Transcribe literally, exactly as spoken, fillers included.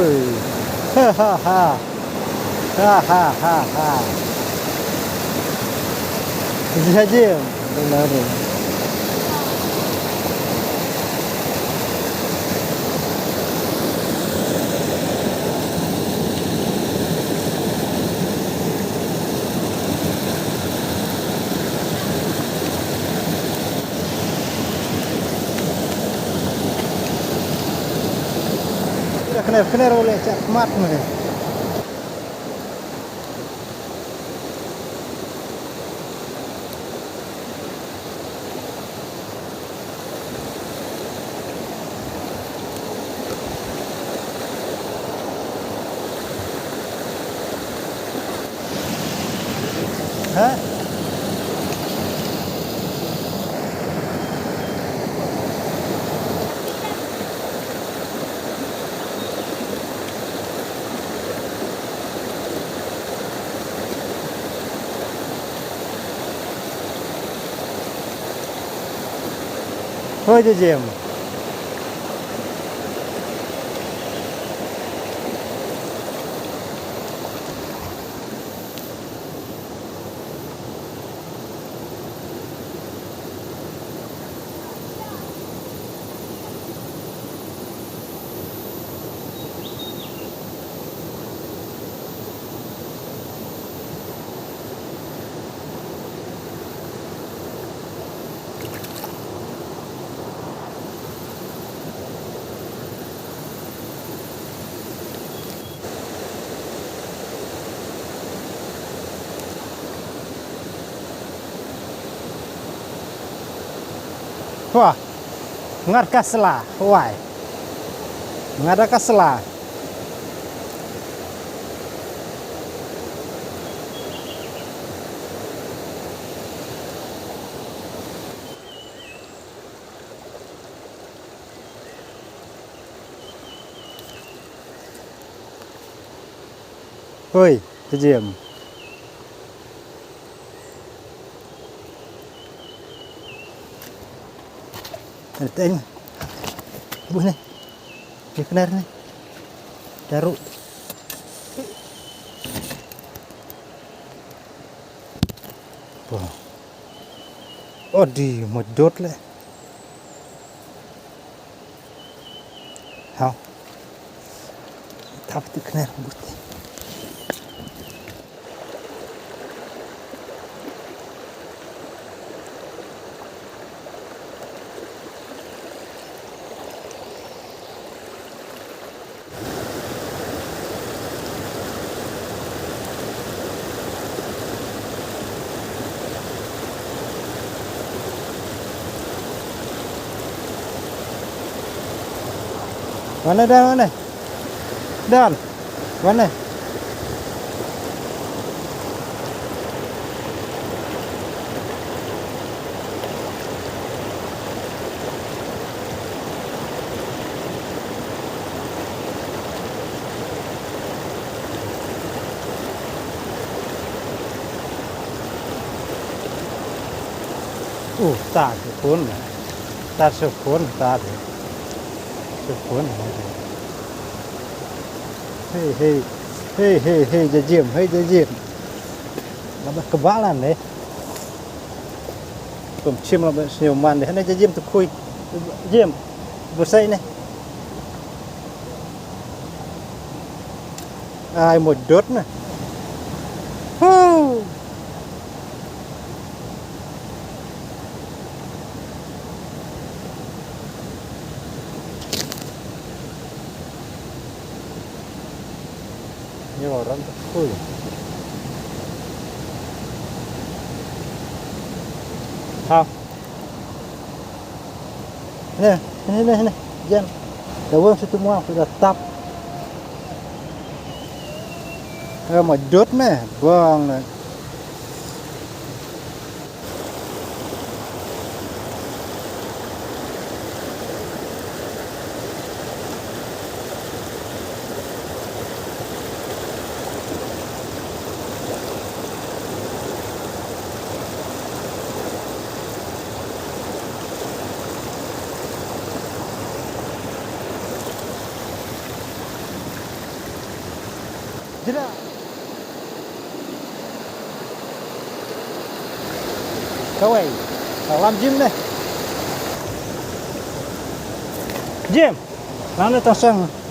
Ha ha ha. Ha ha ha ha. Jajim. Khner, khner, ole, chak mat me. Ha? Hoi, Jim. Wah, ngat ka sla, wai. Ngat ka sla. Hoi, Jim. Teng. Buh ni. Di kena ni. Daru. Wah. Oh, di medot le. Hau. Tap tu kena rambut. Wan ne, Dan, wan ne. Dan, wan ne. Uh, ta sukun. Ta sukun, ta de. Sukun. Hei, hei. Hei, hei, hei, Jajim, hei, Jajim. Laba kebal ne. Kum chim laba sñiaw man de. Hane Jajim tu khui. Jim. Busai ne. Ai mo dot ne. Hu. Ni orang tu. Ha. Ni, ni, ni, ni. Jan. Dah wang situ muang sudah tap. Eh, mo dot me, bang ne. Jira. Kawei. Salam Jim ne. Jim. Nane tang sang.